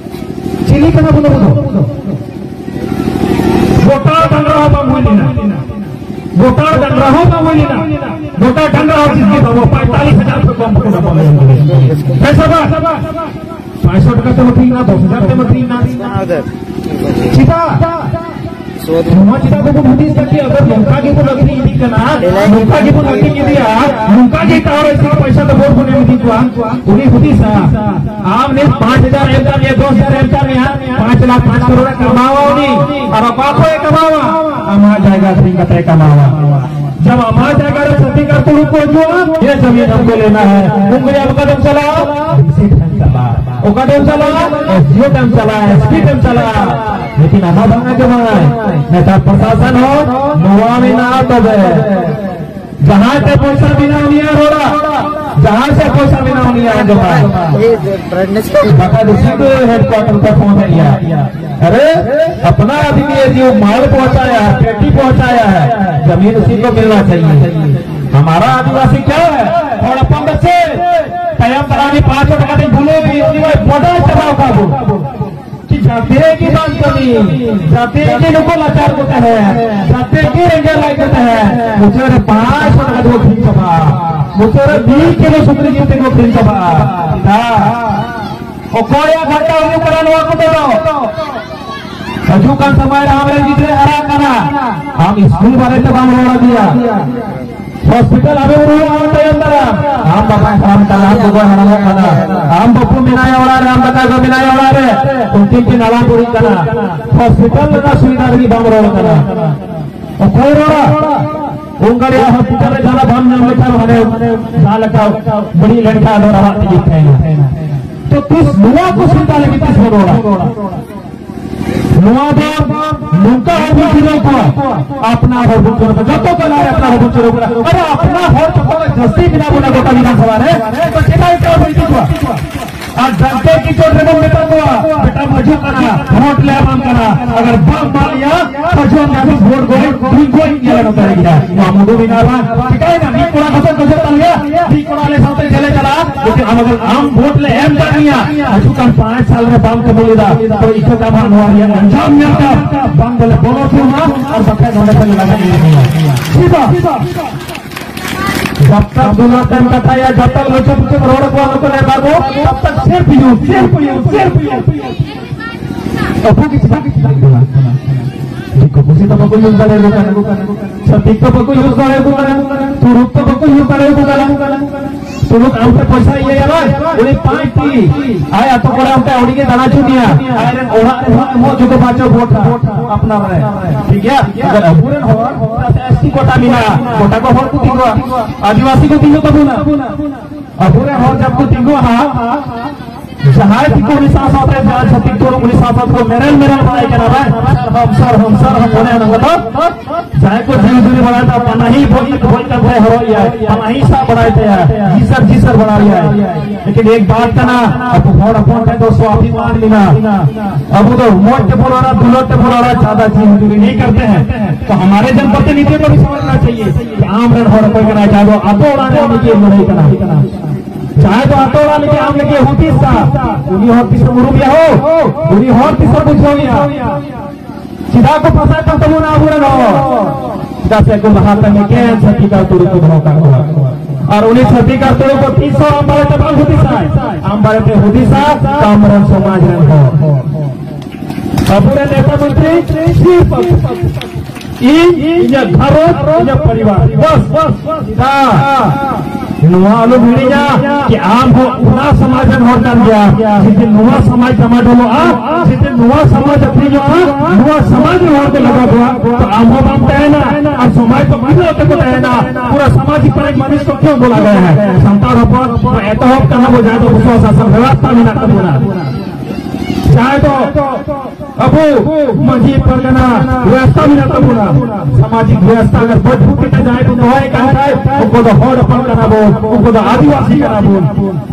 ᱪᱤᱞᱤ ᱠᱟᱱᱟ ᱵᱚᱱ ᱟᱵᱚ ᱫᱚ? ᱜᱚᱴᱟ ᱰᱟᱝᱨᱟ ᱦᱚᱸ ᱵᱟᱝ ᱦᱩᱭ ᱞᱮᱱᱟ᱾ ᱜᱚᱴᱟ ᱰᱟᱝᱨᱟ ᱦᱚᱸ ᱵᱟᱝ ᱦᱩᱭ ᱞᱮᱱᱟ᱾ ᱜᱚᱴᱟ ᱰᱟᱝᱨᱟ ᱦᱚᱸ ᱪᱤᱥ ᱜᱮ ᱵᱟᱵᱚ ᱯᱟᱸᱭᱛᱟᱞᱤᱥ ᱦᱟᱡᱟᱨ ᱠᱷᱚᱱ ᱠᱚᱢ ᱠᱚ ᱵᱟᱵᱚ ᱮᱢ ᱫᱟᱲᱮᱭᱟᱜᱼᱟ᱾ ᱦᱮᱸ ᱥᱮ ᱵᱟᱝ? ᱯᱟᱸᱪᱥᱚ ᱴᱟᱠᱟ ᱛᱮ ᱟᱹᱠᱷᱨᱤᱧ ᱮᱱᱟ, ᱫᱚᱥ ᱦᱟᱡᱟᱨ ᱛᱮᱢ ᱟᱹᱠᱷᱨᱤᱧ ᱮᱱᱟ᱾ ᱪᱮᱫᱟᱜ? ᱱᱚᱣᱟ ᱪᱮᱫᱟᱜ ᱵᱟᱵᱚᱱ ᱦᱩᱫᱤᱥ ᱮᱫᱟ ᱠᱤ ᱟᱵᱚ ᱱᱚᱝᱠᱟ ᱜᱮᱵᱚᱱ ᱟᱹᱠᱷᱨᱤᱧ ᱤᱫᱤᱜ ᱠᱟᱱᱟ, ᱱᱚᱝᱠᱟ ᱜᱮᱵᱚᱱ ᱟᱹᱠᱷᱨᱤᱧ ᱤᱫᱤᱭᱟ, ᱱᱚᱝᱠᱟ ᱜᱮ ᱮᱴᱟᱜ ᱦᱚᱲ ᱥᱮ ᱯᱚᱭᱥᱟ ᱫᱚ ᱵᱚᱱ ᱮᱢ ᱤᱫᱤ ᱠᱚᱣᱟ᱾ ᱩᱱᱤ ᱦᱩᱫᱤᱥᱟ, ᱟᱢ ᱱᱤᱛ ᱯᱟᱸᱪ ᱦᱟᱡᱟᱨ ᱮᱢ ᱠᱟᱜ ᱢᱮᱭᱟ, ᱫᱚᱥ ᱦᱟᱡᱟᱨ ᱮᱢ ᱠᱟᱜ ᱢᱮᱭᱟ, ᱯᱟᱸᱪ ᱞᱟᱠᱷ ᱯᱟᱸᱪ ᱠᱟᱨᱳᱲ ᱮ ᱠᱟᱢᱟᱣᱟ ᱩᱱᱤ᱾ ᱟᱨ ᱚᱠᱟ ᱠᱷᱚᱱ ᱮ ᱠᱟᱢᱟᱣᱟ? ᱟᱢᱟᱜ ᱡᱟᱭᱜᱟ ᱟᱹᱠᱷᱨᱤᱧ ᱠᱟᱛᱮ ᱮ ᱠᱟᱢᱟᱣᱟ᱾ ᱡᱟᱵ ᱟᱢᱟᱜ ᱡᱟᱭᱜᱟ ᱨᱮ ᱪᱷᱟᱹᱛᱤᱠ ᱟᱨ ᱛᱩᱲᱩᱠ ᱠᱚ ᱦᱤᱡᱩᱜᱼᱟ, ᱤᱧᱟᱹᱜ ᱡᱟᱢᱤᱱ ᱦᱟᱢᱠᱳ ᱞᱮᱱᱟ ᱦᱟᱭ, ᱩᱱᱠᱩ ᱚᱠᱟ ᱴᱷᱮᱱ ᱪᱟᱞᱟᱜᱼᱟ? ᱰᱤᱥᱤ ᱴᱷᱮᱱ ᱪᱟᱞᱟᱜᱼᱟ᱾ ᱚᱠᱟ ᱴᱷᱮᱱ ᱪᱟᱞᱟᱜᱼᱟ? ᱮᱥ ᱰᱤ ᱳ ᱴᱷᱮᱱ ᱪᱟᱞᱟᱜᱼᱟ, ᱮᱥ ᱯᱤ ᱴᱷᱮᱱ ᱪᱟᱞᱟᱜᱼᱟ᱾ ᱞᱮᱠᱤᱱ ᱟᱢᱟᱜ ᱵᱟᱝ ᱟᱸᱡᱚᱢᱟᱭ᱾ ᱱᱮᱛᱟᱨ ᱯᱨᱚᱥᱟᱥᱚᱱ ᱦᱚᱸ ᱱᱚᱣᱟ ᱢᱮᱱᱟᱜᱼᱟ ᱛᱚᱵᱮ᱾ ᱡᱟᱦᱟᱸᱭ ᱴᱷᱮᱱ ᱯᱚᱭᱥᱟ ᱢᱮᱱᱟᱜᱼᱟ ᱩᱱᱤᱭᱟᱜ ᱨᱚᱲᱟ, ᱡᱟᱦᱟᱸᱭ ᱴᱷᱮᱱ ᱯᱚᱭᱥᱟ ᱢᱮᱱᱟᱜᱼᱟ ᱩᱱᱤᱭᱟᱜ ᱟᱸᱡᱚᱢᱟᱭ᱾ ᱵᱟᱠᱷᱟᱡ ᱫᱚ ᱥᱤᱫᱷᱟᱹ ᱦᱮᱰᱠᱩᱣᱟᱴᱟᱨ ᱠᱚ ᱯᱷᱳᱱ ᱮᱫ ᱜᱮᱭᱟ᱾ अरे, अपना आदमी है जो माल पहुंचाया है, पेटी पहुंचाया है, जमीन उसी को मिलना चाहिए। हमारा आदिवासी क्या है? हड़प्पा में से ᱛᱟᱭᱚᱢ ᱫᱟᱨᱟᱢ ᱨᱮ ᱯᱟᱸᱪ ᱥᱚ ᱴᱟᱠᱟ ᱛᱮᱧ ᱵᱷᱩᱞ ᱩᱱᱤ ᱢᱟᱭ ᱵᱟᱰᱟᱭ ᱪᱟᱵᱟ ᱟᱠᱟᱫ ᱵᱚᱱ ᱠᱤ ᱡᱟᱛᱮ ᱜᱮ ᱵᱟᱝ ᱠᱟᱹᱢᱤ, ᱡᱟᱛᱮ ᱜᱮ ᱱᱩᱠᱩ ᱞᱟᱪᱟᱨ ᱠᱚ ᱛᱟᱦᱮᱸ, ᱡᱟᱛᱮ ᱜᱮ ᱨᱮᱸᱜᱮᱡ ᱞᱟᱡ ᱠᱚ ᱛᱟᱦᱮᱸ, ᱢᱩᱪᱟᱹᱫ ᱨᱮ ᱯᱟᱸᱪ ᱥᱚ ᱴᱟᱠᱟ ᱛᱮᱠᱚ ᱟᱹᱠᱷᱨᱤᱧ ᱪᱟᱵᱟᱜᱼᱟ, ᱢᱩᱪᱟᱹᱫ ᱨᱮ ᱢᱤᱫ ᱠᱤᱞᱳ ᱥᱩᱠᱨᱤ ᱡᱤᱞ ᱛᱮᱠᱚ ᱟᱹᱠᱷᱨᱤᱧ ᱪᱟᱵᱟᱜᱼᱟ᱾ ᱚᱠᱚᱭᱟᱜ ᱜᱷᱟᱴᱟ ᱦᱩᱭᱩᱜ ᱠᱟᱱᱟ ᱱᱚᱣᱟ ᱠᱚᱛᱮ ᱫᱚ? ᱦᱤᱡᱩᱜ ᱠᱟᱱ ᱥᱚᱢᱚᱭ ᱨᱮ ᱟᱢᱨᱮᱱ ᱜᱤᱫᱽᱨᱟᱹ ᱦᱟᱨᱟᱜ ᱠᱟᱱᱟ, ᱟᱢ ᱥᱠᱩᱞ ᱵᱟᱨᱮ ᱛᱮ ᱵᱟᱢ ᱨᱚᱲ ᱟᱫᱮᱭᱟ, ᱦᱚᱥᱯᱤᱴᱟᱞ ᱟᱵᱮᱱ ᱨᱩᱣᱟᱹᱲ ᱟᱢ ᱛᱟᱭᱚᱢ ᱫᱟᱨᱟᱢ, ᱟᱢ ᱵᱟᱵᱟᱭ ᱦᱟᱲᱟᱢ ᱠᱟᱱᱟ, ᱟᱢ ᱜᱚᱜᱚᱭ ᱦᱟᱲᱟᱢᱚᱜ ᱠᱟᱱᱟ, ᱟᱢ ᱵᱟᱹᱵᱩ ᱢᱮᱱᱟᱭᱟ ᱚᱲᱟᱜ ᱨᱮ, ᱟᱢ ᱫᱟᱠᱟ ᱜᱚ ᱢᱮᱱᱟᱭᱟ ᱚᱲᱟᱜ ᱨᱮ, ᱩᱱᱠᱤᱱ ᱠᱤᱱ ᱟᱞᱟᱝ ᱵᱩᱲᱤᱜ ᱠᱟᱱᱟ, ᱦᱚᱥᱯᱤᱴᱟᱞ ᱨᱮᱱᱟᱜ ᱥᱩᱵᱤᱫᱷᱟ ᱞᱟᱹᱜᱤᱫ ᱵᱟᱢ ᱨᱚᱲ ᱠᱟᱱᱟ᱾ ᱚᱠᱚᱭ ᱨᱚᱲᱟ? ᱩᱱ ᱜᱷᱟᱹᱲᱤᱡ ᱦᱚᱥᱯᱤᱴᱟᱞ ᱨᱮ ᱡᱟᱦᱟᱸ ᱵᱟᱢ ᱧᱟᱢ ᱞᱮᱠᱷᱟᱱ ᱦᱟᱱᱮ ᱡᱟᱦᱟᱸ ᱞᱮᱠᱟ ᱵᱟᱹᱲᱤᱡ ᱞᱮᱱᱠᱷᱟᱱ ᱟᱫᱚ ᱨᱟᱲᱟᱜ ᱛᱮᱜᱮ ᱛᱟᱦᱮᱱᱟ᱾ ᱛᱚ ᱛᱤᱥ ᱱᱚᱣᱟ ᱠᱚ ᱥᱩᱵᱤᱫᱷᱟ ᱞᱟᱹᱜᱤᱫ ᱛᱤᱥ ᱵᱚᱱ ᱨᱚᱲᱟ? ᱱᱚᱣᱟ ᱫᱚ ᱱᱚᱝᱠᱟ ᱦᱚᱲ ᱵᱚᱱ ᱪᱩᱱᱟᱹᱣ ᱠᱚᱣᱟ, ᱟᱯᱱᱟᱨ ᱦᱚᱲ ᱵᱚᱱ ᱪᱩᱱᱟᱹᱣ ᱠᱚᱣᱟ, ᱡᱚᱛᱚ ᱠᱚ ᱞᱟᱦᱟᱨᱮ ᱟᱯᱱᱟᱨ ᱦᱚᱲ ᱵᱚᱱ ᱪᱩᱱᱟᱹᱣ ᱠᱚᱣᱟ᱾ ᱟᱨᱮ ᱟᱯᱱᱟᱨ ᱦᱚᱲ ᱡᱚᱠᱷᱚᱱ ᱡᱟᱹᱥᱛᱤ ᱢᱮᱱᱟᱜ ᱵᱚᱱᱟ ᱜᱚᱴᱟ ᱵᱤᱫᱷᱟᱱ ᱥᱚᱵᱷᱟ ᱨᱮ, ᱛᱚ ᱪᱮᱫᱟᱜ ᱮᱴᱟᱜ ᱦᱚᱲ ᱵᱚᱱ ᱤᱫᱤ ᱠᱚᱣᱟ? ᱟᱨ ᱡᱟᱱᱛᱮ ᱠᱤ ᱪᱚᱴ ᱨᱮᱵᱚᱱ ᱢᱮᱛᱟ ᱠᱚᱣᱟ, ᱵᱮᱴᱟ ᱢᱟᱹᱡᱷᱩ ᱠᱟᱱᱟ, ᱵᱷᱳᱴ ᱞᱮ ᱮᱢᱟᱢ ᱠᱟᱱᱟ, ᱟᱜᱟᱨ ᱵᱟᱢ ᱮᱢᱟ ᱞᱮᱭᱟ, ᱛᱚ ᱡᱚᱢ ᱧᱟᱢ ᱵᱷᱳᱴ ᱜᱚᱡ ᱜᱚᱡ ᱜᱚᱡ ᱜᱮᱭᱟ ᱱᱚᱛᱮ ᱨᱮ ᱜᱮᱭᱟ᱾ ᱱᱚᱣᱟ ᱢᱩᱰᱩ ᱢᱮᱱᱟᱜ ᱵᱟᱝ? ᱪᱤᱠᱟᱭᱮᱱᱟ? ᱢᱤᱫ ᱠᱚᱲᱟ ᱠᱚᱥᱮ ᱜᱚᱡᱚᱜ ᱛᱟᱞᱮᱭᱟ, ᱢᱤᱫ ᱠᱚᱲᱟ ᱟᱞᱮ ᱥᱟᱶᱛᱮ ᱡᱮᱞᱮ ᱪᱟᱞᱟᱜᱼᱟ, ᱞᱮᱠᱤᱱ ᱟᱢ ᱟᱜᱟᱨ ᱟᱢ ᱵᱷᱳᱴ ᱞᱮ ᱮᱢ ᱠᱟᱜ ᱢᱮᱭᱟ, ᱦᱤᱡᱩᱜ ᱠᱟᱱ ᱯᱟᱸᱪ ᱥᱟᱞ ᱨᱮ ᱵᱟᱢ ᱠᱟᱹᱢᱤ ᱞᱮᱫᱟ, ᱛᱚ ᱤᱠᱟᱹ ᱠᱟᱢ ᱦᱟᱸᱜ ᱱᱚᱣᱟ ᱨᱮᱭᱟᱜ ᱟᱸᱡᱟᱢ ᱧᱮᱞ ᱠᱟᱢ, ᱵᱟᱝ ᱫᱚᱞᱮ ᱵᱚᱞᱚ ᱦᱚᱪᱚ ᱢᱟ, ᱟᱨ ᱵᱟᱠᱷᱟᱡ ᱱᱚᱰᱮ ᱠᱷᱚᱱ ᱞᱟᱜᱟ ᱤᱫᱤ ᱢᱮᱭᱟ᱾ ᱥᱤᱫᱷᱟ᱾ जब तक दुल्हन का कथा या जब तक लुचु पुचु रोड को उनको नहीं मारो, तब तक सिर्फ यू, सिर्फ यू, सिर्फ यू। ᱟᱵᱚ ᱜᱮ ᱪᱮᱫᱟᱜ ᱫᱤᱠᱩ ᱯᱩᱥᱤ ᱫᱚ ᱵᱟᱠᱚ use ᱫᱟᱲᱮᱭᱟᱠᱚ ᱠᱟᱱᱟ, ᱪᱷᱟᱹᱛᱤᱠ ᱫᱚ ᱵᱟᱠᱚ use ᱫᱟᱲᱮᱭᱟᱠᱚ ᱠᱟᱱᱟ, ᱛᱩᱲᱩᱠ ᱫᱚ ᱵᱟᱠᱚ use ᱫᱟᱲᱮᱭᱟᱠᱚ ᱠᱟᱱᱟ᱾ ᱛᱩᱲᱩᱠ ᱟᱢ ᱴᱷᱮᱱ ᱯᱚᱭᱥᱟ ᱤᱭᱟᱹᱭᱟ ᱵᱟᱝ, ᱩᱱᱤ ᱯᱟᱸᱪ ᱴᱤ ᱟᱡ ᱟᱛᱳ ᱠᱚᱨᱮ ᱚᱱᱛᱮ ᱟᱹᱣᱲᱤ ᱜᱮ ᱫᱟᱬᱟ ᱦᱚᱪᱚ ᱢᱮᱭᱟ, ᱟᱡ ᱨᱮᱱ ᱚᱲᱟᱜ ᱨᱮᱦᱚᱸ ᱮᱢᱚᱜ ᱡᱚᱜᱚ ᱵᱟᱪᱚ ᱵᱷᱳᱴ ᱟᱯᱱᱟᱨ ᱨᱮ, ᱴᱷᱤᱠ ᱜᱮᱭᱟ? ᱟᱜᱟᱨ ᱟᱵᱚᱨᱮᱱ ᱦᱚᱲ ᱮᱥ ᱴᱤ ᱠᱳᱴᱟ ᱢᱮᱱᱟᱜᱼᱟ, ᱠᱳᱴᱟ ᱠᱚ ᱦᱚᱲ ᱠᱚ ᱛᱤᱸᱜᱩᱣᱟ, ᱟᱹᱫᱤᱵᱟᱹᱥᱤ ᱠᱚ ᱛᱤᱸᱜᱩ ᱛᱟᱵᱚᱱᱟ, ᱟᱵᱚᱨᱮᱱ ᱦᱚᱲ ᱡᱟᱵ ᱠᱚ ᱛᱤᱸᱜᱩᱣᱟ ᱦᱟᱸᱜ, ᱡᱟᱦᱟᱸᱭ ᱛᱤᱸᱜᱩ ᱩᱱᱤ ᱥᱟᱶ ᱥᱟᱶᱛᱮ ᱡᱟᱦᱟᱸ ᱪᱷᱟᱹᱛᱤᱠ ᱠᱚ ᱩᱱᱤ ᱥᱟᱶ ᱥᱟᱶ ᱛᱮᱠᱚ ᱢᱮᱨᱮᱞ ᱢᱮᱨᱮᱞ ᱵᱟᱲᱟᱭ ᱠᱟᱱᱟ ᱵᱟᱝ, ᱥᱟᱨ ᱦᱚᱢ ᱥᱟᱨ ᱦᱚᱢ ᱥᱟᱨ ᱦᱚᱢ ᱚᱱᱮ ᱚᱱᱟ ᱠᱚᱫᱚ ᱡᱟᱦᱟᱸᱭ ᱠᱚ ᱡᱤᱣᱤ ᱡᱩᱨᱤ ᱵᱟᱲᱟᱭ ᱫᱟ ᱯᱟᱱᱟᱦᱤ ᱵᱚᱡ ᱵᱚᱡ ᱠᱟᱛᱮ ᱦᱚᱨᱚᱜ ᱭᱟᱭ, ᱯᱟᱱᱟᱦᱤ ᱥᱟᱵ ᱵᱟᱲᱟᱭ ᱛᱟᱭᱟ, ᱡᱤᱥᱟᱨ ᱡᱤᱥᱟᱨ ᱵᱟᱲᱟᱭ ᱭᱟᱭ᱾ ᱞᱮᱠᱤᱱ ᱮᱠ ᱵᱟᱛ ᱠᱟᱱᱟ, ᱟᱵᱚ ᱦᱚᱲ ᱦᱚᱯᱚᱱ ᱴᱷᱮᱱ ᱫᱚ ᱥᱣᱟᱵᱷᱤᱢᱟᱱ ᱢᱮᱱᱟᱜᱼᱟ᱾ ᱟᱵᱚ ᱫᱚ ᱢᱚᱡᱽ ᱛᱮᱵᱚ ᱨᱚᱲᱟ, ᱫᱩᱞᱟᱹᱲ ᱛᱮᱵᱚ ᱨᱚᱲᱟ, ᱡᱟᱫᱟ ᱡᱤᱣᱤ ᱡᱩᱨᱤ ᱱᱟᱦᱤ ᱠᱟᱨᱛᱮ ᱦᱮᱸ᱾ ᱛᱚ ᱦᱟᱢᱟᱨᱮ ᱡᱚᱱᱯᱚᱫ ᱛᱮ ᱱᱤᱡᱮ ᱠᱚ ᱵᱷᱤ ᱥᱚᱢᱟᱡᱽᱱᱟ ᱪᱟᱦᱤᱭᱮ ᱠᱤ ᱟᱢ ᱨᱮᱱ ᱦᱚᱲ ᱚᱠᱚᱭ ᱠᱟᱱᱟᱭ, ᱡᱟᱦᱟᱸ ᱫᱚ ᱟᱛᱳ ᱚᱲᱟᱜ ᱨᱮ ᱩᱱᱤ ᱡᱮ ᱞᱟᱹᱲᱦᱟᱹᱭ ᱠᱟᱱᱟ᱾ ᱡᱟᱦᱟᱸᱭ ᱫᱚ ᱟᱛᱳ ᱚᱲᱟᱜ ᱞᱟᱹᱜᱤᱫ ᱟᱢ ᱞᱟᱹᱜᱤᱫ ᱦᱩᱫᱤᱥᱟ, ᱩᱱᱤ ᱦᱚᱲ ᱛᱤᱥᱮᱢ ᱩᱨᱩᱢᱮᱭᱟ ᱦᱳ? ᱩᱱᱤ ᱦᱚᱲ ᱛᱤᱥᱮᱢ ᱵᱩᱡᱷᱟᱹᱣᱮᱭᱟ? ᱪᱮᱫᱟᱜ ᱠᱚ ᱯᱷᱟᱥᱟᱭᱮᱫ ᱠᱟᱱ ᱛᱟᱵᱚᱱᱟ ᱟᱵᱚᱨᱮᱱ ᱦᱚᱲ? ᱪᱮᱫᱟᱜ ᱥᱮ ᱠᱚ ᱞᱟᱦᱟ ᱛᱟᱭᱚᱢ ᱮᱠᱮᱱ ᱪᱷᱟᱹᱛᱤᱠ ᱟᱨ ᱛᱩᱲᱩᱠ ᱠᱚ ᱫᱚᱦᱚ ᱠᱟᱜ ᱠᱚᱣᱟ᱾ ᱟᱨ ᱩᱱᱤ ᱪᱷᱟᱹᱛᱤᱠ ᱟᱨ ᱛᱩᱲᱩᱠ ᱠᱚ ᱛᱤᱥ ᱦᱚᱸ ᱟᱢ ᱵᱟᱨᱮᱛᱮ ᱵᱟᱝ ᱦᱩᱫᱤᱥᱟᱭ᱾ ᱟᱢ ᱵᱟᱨᱮᱛᱮ ᱦᱩᱫᱤᱥᱟ ᱟᱢ ᱨᱮᱱ ᱥᱚᱢᱟᱡᱽ ᱨᱮᱱ ᱦᱚᱲ᱾ ᱟᱵᱚᱨᱮᱱ ᱱᱮᱛᱟ ᱢᱚᱱᱛᱨᱤ ᱥᱤᱨᱯ ᱤᱧ, ᱤᱧᱟᱹᱜ ᱜᱷᱟᱨᱚᱸᱡᱽ, ᱤᱧᱟᱹᱜ ᱯᱚᱨᱤᱵᱟᱨ, ᱵᱟᱥ᱾ ᱪᱮᱫᱟᱜ? ᱱᱚᱣᱟ ᱟᱞᱚᱢ ᱦᱤᱲᱤᱧᱟ ᱠᱤ ᱟᱢ ᱦᱚᱸ ᱚᱱᱟ ᱥᱚᱢᱟᱡᱽ ᱨᱮᱱ ᱦᱚᱲ ᱠᱟᱱ ᱜᱮᱭᱟ᱾ ᱡᱩᱫᱤ ᱱᱚᱣᱟ ᱥᱚᱢᱟᱡᱽ ᱰᱟᱢᱟᱰᱳᱞᱚᱜᱼᱟ, ᱡᱩᱫᱤ ᱱᱚᱣᱟ ᱥᱚᱢᱟᱡᱽ ᱟᱹᱠᱷᱨᱤᱧᱚᱜᱼᱟ, ᱱᱚᱣᱟ ᱥᱚᱢᱟᱡᱽ ᱨᱮᱱ ᱦᱚᱲ ᱠᱚ ᱞᱟᱜᱟᱣ ᱠᱚᱣᱟ, ᱛᱚ ᱟᱢ ᱦᱚᱸ ᱵᱟᱢ ᱛᱟᱦᱮᱱᱟ᱾ ᱟᱨ ᱥᱚᱢᱟᱡᱽ ᱫᱚ ᱢᱤᱫ ᱛᱮᱠᱚ ᱛᱟᱦᱮᱱᱟ᱾ ᱯᱩᱨᱟᱹ ᱥᱟᱢᱟᱡᱤᱠ ᱯᱨᱟᱭᱤᱠ ᱢᱟᱱᱩᱥ ᱠᱚ ᱠᱮᱣ ᱵᱚᱞᱟ ᱜᱟᱭᱟ ᱦᱟᱭ᱾ ᱥᱟᱱᱛᱟᱲ ᱦᱚᱯᱚᱱ ᱮᱛᱚᱦᱚᱵ ᱠᱟᱱᱟ ᱵᱚ, ᱡᱟᱦᱟᱸ ᱫᱚ ᱥᱚᱥᱟᱥᱚᱱ ᱵᱮᱵᱚᱥᱛᱷᱟ ᱢᱮᱱᱟᱜ ᱛᱟᱵᱚᱱᱟ, ᱡᱟᱦᱟᱸᱭ ᱫᱚ ᱟᱵᱚ ᱢᱟᱹᱡᱷᱤ ᱯᱟᱨᱜᱟᱱᱟ ᱵᱮᱵᱚᱥᱛᱷᱟ ᱢᱮᱱᱟᱜ ᱛᱟᱵᱚᱱᱟ᱾ ᱥᱟᱢᱟᱡᱤᱠ ᱵᱮᱵᱚᱥᱛᱷᱟ ᱟᱜᱟᱨ ᱢᱚᱡᱽᱵᱩᱛ ᱠᱟᱛᱮ ᱡᱟᱦᱟᱸᱭ ᱵᱚᱱ ᱫᱚᱦᱚᱭ ᱠᱟᱱ ᱠᱷᱟᱡ, ᱩᱱᱠᱩ ᱫᱚ ᱦᱚᱲ ᱦᱚᱯᱚᱱ ᱠᱟᱱᱟ ᱵᱚᱱ, ᱩᱱᱠᱩ ᱫᱚ ᱟᱹᱫᱤᱵᱟᱹᱥᱤ ᱠᱟᱱᱟ ᱵᱚᱱ᱾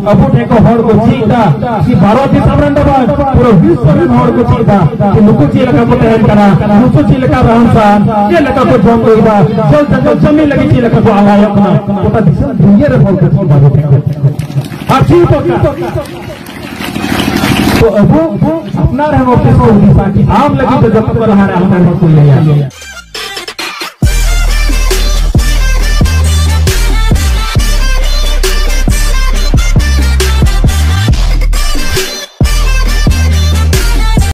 ᱟᱵᱚ ᱴᱷᱮᱱ ᱠᱚ ᱦᱚᱲ ᱠᱚ ᱪᱮᱫ ᱮᱫᱟ, ᱥᱮ ᱵᱷᱟᱨᱚᱛ ᱫᱤᱥᱚᱢ ᱨᱮᱱ ᱫᱚ ᱵᱟᱝ, ᱯᱩᱨᱟᱹ ᱵᱤᱥᱥᱚ ᱨᱮᱱ ᱦᱚᱲ ᱠᱚ ᱪᱮᱫ ᱮᱫᱟ ᱡᱮ ᱱᱩᱠᱩ ᱪᱮᱫ ᱞᱮᱠᱟ ᱠᱚ ᱛᱟᱦᱮᱱ ᱠᱟᱱᱟ, ᱱᱩᱠᱩ ᱪᱮᱫ ᱞᱮᱠᱟ ᱨᱟᱦᱟᱱ ᱥᱟᱦᱟᱱ, ᱪᱮᱫ ᱞᱮᱠᱟ ᱠᱚ ᱡᱚᱢ ᱧᱩᱭᱮᱫᱟ, ᱡᱚᱞ ᱡᱚᱝᱜᱚᱞ ᱡᱚᱢᱤ ᱞᱟᱹᱜᱤᱫ ᱪᱮᱫ ᱞᱮᱠᱟ ᱠᱚ ᱟᱞᱟᱭᱚᱜ ᱠᱟᱱᱟ, ᱜᱚᱴᱟ ᱫᱤᱥᱚᱢ ᱫᱩᱱᱤᱭᱟᱹ ᱨᱮ ᱦᱚᱲ ᱠᱚ ᱪᱮᱫ ᱮᱫᱟ ᱟᱵᱚ ᱴᱷᱮᱱ ᱠᱷᱚᱱ᱾ ᱟᱨ ᱪᱮᱫ ᱫᱚᱨᱠᱟᱨ? ᱛᱚ ᱟᱵᱚ ᱟᱯᱱᱟᱨ ᱦᱚᱸ ᱚᱯᱷᱤᱥ ᱦᱚᱸ ᱦᱩᱫᱤᱥᱟ ᱠᱤ ᱟᱢ ᱞᱟᱹᱜᱤᱫ ᱫᱚ ᱡᱚᱛᱚ ᱠᱚ ᱞᱟᱦᱟᱨᱮ ᱟᱢ ᱦᱚᱸ ᱠᱚ ᱤᱭᱟᱹᱭᱟ᱾